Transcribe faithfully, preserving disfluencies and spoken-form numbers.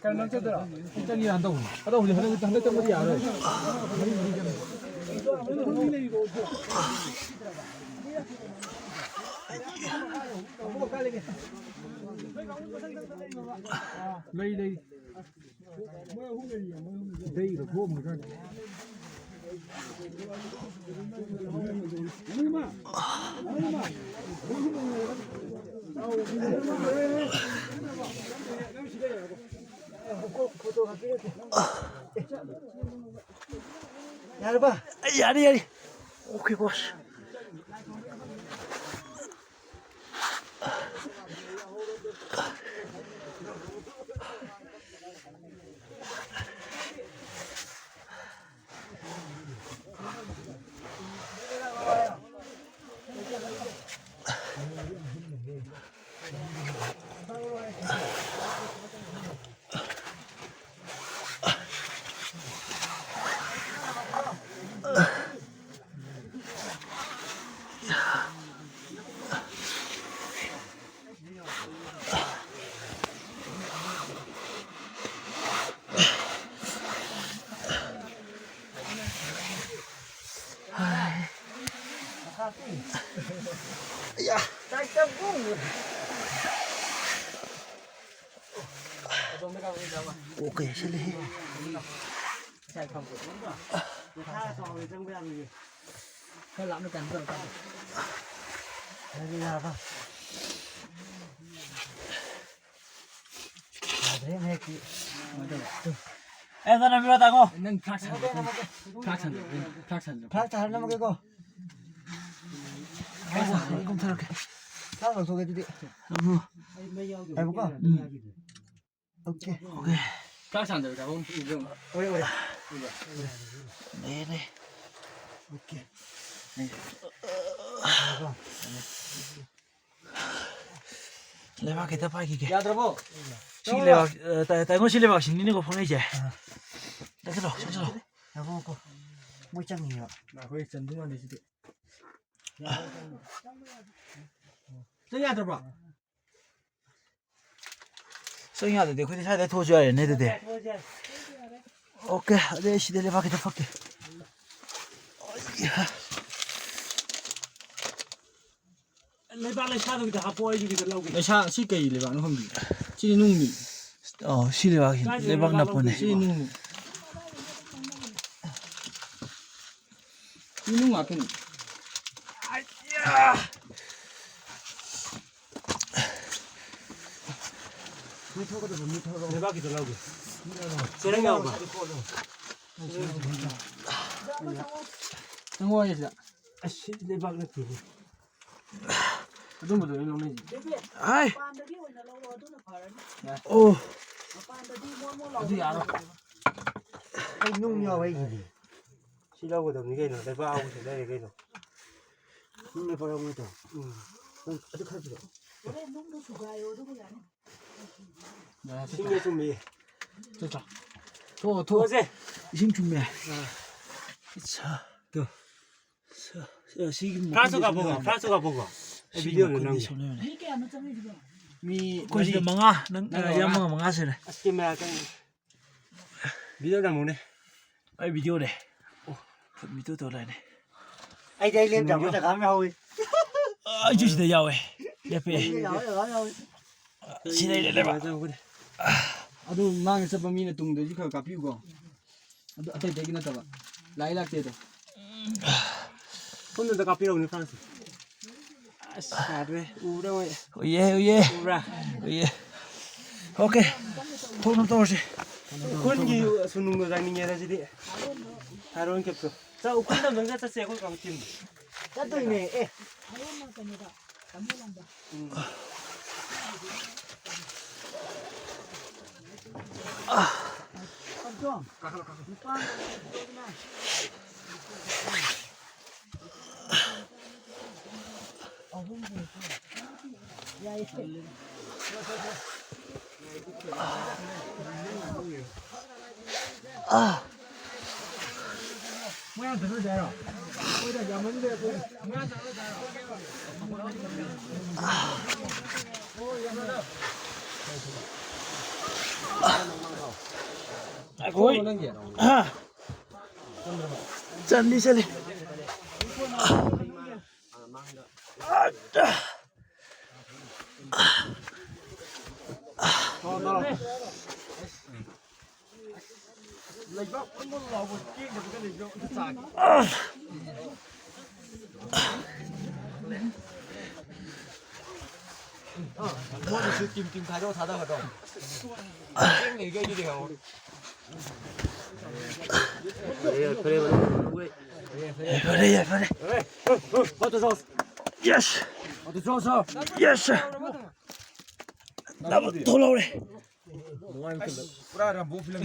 ꯀꯩꯅꯣ, ꯅꯪ ꯆꯠꯇꯣꯏꯔꯣ? ꯆꯠꯅꯤ ꯍꯟꯗꯛ꯫ ꯑꯗꯣ ꯍꯧꯖꯤꯛ, ꯍꯟꯗꯛ, ꯍꯟꯗꯛ ꯆꯪꯕꯗꯤ ꯌꯥꯔꯣꯏ꯫ ꯂꯩ, ꯂꯩ꯫ ꯏꯇꯩꯒꯤꯗꯣ ꯊꯣꯛꯑꯝꯒꯗ꯭ꯔꯥ? ꯌꯥꯔꯕ? ꯌꯥꯔꯦ, ꯌꯥꯔꯦ꯫ ꯑꯣꯀꯦ, ꯕꯣꯁ꯫ ꯀꯣꯛꯀ ꯌꯩꯁꯜꯂꯦꯍꯦ꯫ ꯈꯔ ꯂꯥꯞꯅ ꯀꯩꯅꯣ ꯇꯧꯔ ꯇꯥꯗꯦ꯫ ꯌꯥꯔꯕ? ꯌꯥꯗ꯭ꯔꯦ, ꯃꯌꯦꯛꯇꯤ꯫ ꯑꯦ, ꯅꯪ ꯅꯝꯕꯤꯔꯣ, ꯇꯥꯉꯣ꯫ ꯅꯪ ꯐ꯭ꯂꯥꯛꯁ ꯍꯟꯖꯤꯜꯂꯣ, ꯐ꯭ꯂꯥꯛꯁ ꯍꯟꯖꯤꯜꯂꯣ, ꯐ꯭ꯂꯥꯛꯁ ꯍꯟꯖꯤꯜꯂꯣ꯫ ꯐ꯭ꯂꯥꯛꯁ ꯍꯥꯟꯅ ꯅꯝꯃꯒꯦꯀꯣ꯫ ꯐ꯭ꯂꯥꯛꯁ ꯍꯥꯟꯅ ꯑꯩ ꯀꯨꯝꯊꯔꯛꯀꯦ꯫ ꯐ꯭ꯂꯥꯛꯁ ꯂꯧꯊꯣꯛꯀꯦ ꯑꯗꯨꯗꯤ꯫ ꯂꯧꯊꯣꯛ꯫ ꯉꯥꯏꯈꯣꯀꯣ꯫ ꯎꯝ꯫ ꯑꯣꯀꯦ꯫ ꯑꯣꯀꯦ꯫ ꯆꯥꯛ ꯁꯥꯟꯗꯕ ꯊꯕꯛ ꯑꯃ ꯄꯨꯕꯤꯔꯝꯃꯣ꯫ ꯍꯣꯏ, ꯍꯣꯏ꯫ ꯂꯩꯌꯦ, ꯂꯩꯌꯦ꯫ ꯑꯣꯀꯦ꯫ ꯂꯩꯕꯥꯛ ꯈꯤꯇ ꯄꯥꯏꯈꯤꯒꯦ꯫ ꯌꯥꯗ꯭ꯔꯕꯣ? ꯁꯤ ꯂꯩꯕꯥꯛ, ꯑ, ꯇꯥ-, ꯇꯥꯃꯣ, ꯁꯤ ꯂꯩꯕꯥꯛꯁꯤꯡꯅꯤꯅꯦꯀꯣ ꯐꯪꯉꯛꯏꯁꯦ꯫ ꯑꯥ꯫ ꯆꯠꯁꯤꯜꯂꯣ, ꯆꯠꯁꯤꯜꯂꯣ꯫ ꯉꯥꯏꯈꯣ, ꯉꯥꯏꯈꯣ꯫ ꯃꯣꯏ ꯆꯪꯉꯤꯕ꯫ ꯑꯩꯈꯣꯏ ꯆꯟꯗꯧ ꯃꯥꯟꯗꯦ ꯁꯤꯗꯤ꯫ ꯆꯪ ꯌꯥꯗ꯭ꯔꯕꯣ? ꯆꯪ ꯌꯥꯗ꯭ꯔꯗꯤ ꯑꯩꯈꯣꯏꯗꯤ ꯁ꯭ꯋꯥꯏꯗ ꯊꯣꯛꯑꯁꯨ ꯌꯥꯔꯦꯅꯦ ꯑꯗꯨꯗꯤ꯫ ꯑꯣꯀꯦ, ꯑꯗꯨꯗꯤ ꯑꯩ ꯁꯤꯗ ꯂꯩꯕꯥꯛ ꯈꯤꯇ ꯐꯛꯀꯦ꯫ ꯂꯩꯕꯥꯛ ꯂꯩꯁꯥꯗꯨꯒꯤꯗ ꯍꯥꯞꯄꯣ, ꯑꯩꯒꯤꯗ ꯂꯧꯒꯦ꯫ ꯂꯩꯁꯥ, ꯁꯤ ꯀꯩ ꯂꯩꯕꯥꯛꯅꯣ ꯈꯪꯗꯦ꯫ ꯁꯤꯗꯤ ꯅꯨꯡꯅꯤ꯫ ꯑꯣ, ꯁꯤ ꯂꯩꯕꯥꯛꯁꯤ ꯀꯥꯏꯗꯩ ꯂꯩꯕꯥꯛ ꯂꯩꯕꯥꯛ ꯅꯞꯄꯅꯦ꯫ ꯂꯧꯗꯣꯏꯅꯣ? ꯁꯤ ꯅꯨꯡꯅꯤ꯫ ꯁꯤ ꯅꯨꯡ ꯉꯥꯛꯇꯅꯤ꯫ ꯂꯩꯕꯥꯛꯀꯤꯗꯣ ꯂꯧꯒꯦ꯫ ꯆꯦꯔꯪ ꯌꯥꯎꯕ꯭ꯔꯥ? ꯆꯪꯉꯛꯑꯣ ꯁꯤꯗ꯫ ꯑꯁ, ꯁꯤꯗꯤ ꯂꯩꯕꯥꯛ ꯅꯠꯇꯦꯅꯦ꯫ ꯑꯗꯨꯝꯕꯗꯣ ꯂꯣꯏ ꯂꯧꯅꯩꯁꯦ꯫ ꯍꯥꯏ꯫ ꯃꯄꯥꯟꯗꯒꯤ ꯑꯣꯏꯅ ꯂꯧꯔꯣ, ꯑꯗꯨꯅ ꯐꯔꯅꯤ꯫ ꯑꯣ꯫ ꯃꯄꯥꯟꯗꯗꯤ ꯃꯣꯟ ꯃꯣꯟ ꯂꯥꯎꯕ ꯑꯗꯨ ꯌꯥꯔꯣꯏ꯫ ꯑꯩ ꯅꯨꯡ ꯌꯥꯎꯋꯦ ꯑꯩꯒꯤꯗꯤ꯫ ꯁꯤ ꯂꯧꯒꯗꯕꯅꯤ ꯀꯩꯅꯣ, ꯂꯩꯕꯥꯛ ꯑꯍꯥꯎꯕꯁꯨ ꯂꯩꯔꯦ ꯀꯩꯅꯣ꯫ ꯅꯨꯡ ꯂꯩꯕꯥꯛ ꯌꯥꯎꯕ ꯅꯠꯇ꯭ꯔꯣ? ꯎꯝ꯫ ꯅꯪ ꯑꯗꯨ ꯈꯔ ꯄꯤꯔꯛꯑꯣ꯫ ꯍꯣꯔꯦꯟ ꯅꯨꯡꯗꯣ ꯁꯨꯒꯥꯏꯌꯣ, ꯑꯗꯨꯒ ꯌꯥꯅꯤ꯫ ꯌꯥꯔꯦ, ꯁꯤꯡꯗꯣ ꯆꯨꯝꯃꯤꯌꯦ꯫ ꯆꯠꯇ꯭ꯔꯥ? ꯊꯣꯛꯑꯣ, ꯊꯣꯛꯑꯣ꯫ ꯊꯣꯛꯑꯁꯦ꯫ ꯏꯁꯤꯡ ꯆꯨꯝꯃꯦ꯫ ꯑꯥ꯫ ꯑꯠꯁꯥ꯫ ꯇꯨ꯫ ꯁ-, ꯁ-, ꯁꯤꯒꯤ ꯐ꯭ꯂꯥꯁꯁꯨ ꯃꯈꯣꯟꯁꯦ ꯀꯥꯞꯄꯣꯀꯣ, ꯁꯨꯝ ꯐ꯭ꯂꯥꯁꯁꯨ ꯀꯥꯞꯄꯣꯀꯣ꯫ ꯁꯤꯒꯤ ꯚꯤꯗꯤꯑꯣꯗꯣ ꯃꯈꯣꯟꯁꯦ ꯅꯝꯒꯦ꯫ ꯁꯨꯝ ꯂꯩꯕꯅꯦ꯫ ꯃꯤ ꯀꯌꯥꯅꯣ ꯆꯪꯉꯛꯏꯁꯤꯕꯣ? ꯃꯤ ꯑꯩꯈꯣꯏ ꯁꯤꯗ ꯃꯔꯤ꯫ ꯃꯉꯥ, ꯅꯪ, ꯅꯪ ꯑ, ꯏꯌꯥꯝꯕ ꯃꯉꯥ꯫ ꯃꯉꯥ ꯁꯨꯔꯦ꯫ ꯑꯁ, ꯀꯦꯃꯦꯔꯥ ꯆꯪꯉꯦ꯫ ꯚꯤꯗꯤꯑꯣ ꯅꯝꯃꯨꯅꯦ꯫ ꯑꯩ ꯚꯤꯗꯤꯑꯣꯅꯦ꯫ ꯑꯣ꯫ ꯐꯨꯠ ꯚꯤꯗꯤꯑꯣ ꯇꯧ ꯂꯩꯅꯦ꯫ ꯑꯩꯗꯤ ꯑꯩ ꯂꯦꯞꯇꯕ ꯖꯒꯥ ꯑꯃ ꯌꯥꯎꯏ꯫ ꯑ, ꯑꯩꯁꯨ ꯁꯤꯗ ꯌꯥꯎꯋꯦ꯫ ꯂꯦꯞꯄꯦ꯫ ꯑꯩ ꯌꯥꯎꯋꯦ, ꯖꯒꯥ ꯑꯃ ꯌꯥꯎꯏ꯫ ꯁꯤꯗꯩꯗ ꯂꯦꯞꯄ꯫ ꯑꯗꯨ ꯃꯥꯡꯗ ꯆꯠꯄ ꯃꯤꯅ ꯇꯨꯡꯗꯁꯨ ꯈꯔ ꯀꯥꯞꯄꯤꯌꯨꯀꯣ꯫ ꯑꯗꯨ ꯑꯇꯩ ꯑꯇꯩꯒꯤ ꯅꯠꯇꯕ꯫ ꯂꯥꯏ ꯂꯥꯛꯇꯦ ꯑꯗꯣ꯫ ꯁꯣꯝꯗ ꯀꯥꯞꯄꯤꯔꯛꯎꯅꯦ ꯐ꯭ꯔꯥꯟꯁ꯫ ꯑꯁ, ꯌꯥꯗ꯭ꯔꯦ꯫ ꯎꯕ꯭ꯔꯥ ꯃꯣꯏ? ꯎꯏꯌꯦ, ꯎꯏꯌꯦ꯫ ꯎꯕ꯭ꯔꯥ? ꯎꯏꯌꯦ꯫ ꯑꯣꯀꯦ꯫ ꯊꯣꯛꯅꯕ ꯇꯧꯔꯁꯤ꯫ ꯎꯈ꯭ꯔꯨꯜꯒꯤ ꯁꯨꯅꯨꯡꯗꯣ ꯆꯥꯅꯤꯡꯉꯦꯗ ꯁꯤꯗꯤ꯫ ꯊꯥꯔꯣꯟ ꯀꯦꯞꯇꯣ꯫ ꯆꯥ, ꯎꯈ꯭ꯔꯨꯜꯗ ꯑꯝꯇꯪ ꯆꯠꯁꯦ ꯑꯩꯈꯣꯏ ꯀꯥꯡꯕꯨ team꯫ ꯆꯠꯇꯣꯏꯅꯦ, ꯑꯦ꯫ ꯎꯝ꯫ ꯑꯩꯈꯣꯏ ꯆꯟꯗꯤ ꯆꯠꯂꯤ꯫ ꯃꯣꯏꯒꯤꯁꯨ ꯇꯤꯝ ꯇꯤꯝ ꯈꯥꯏꯗꯣꯛꯑ ꯊꯥꯗꯒꯗ꯭ꯔꯣ? ꯆꯦꯡ ꯂꯩꯒꯩꯗꯨꯗꯤ ꯍꯪꯉꯣ꯫ ꯐꯔꯦ, ꯐꯔꯦ, ꯐꯔꯦ꯫ ꯐꯔꯦ, ꯐꯔꯦ꯫ ꯌꯦꯁ꯫ ꯌꯦꯁ꯫ ꯊꯣꯛꯂꯧꯔꯦ꯫ ꯄꯨꯔꯥ ꯔꯥꯝꯕꯣ ꯐꯤꯂꯝ꯫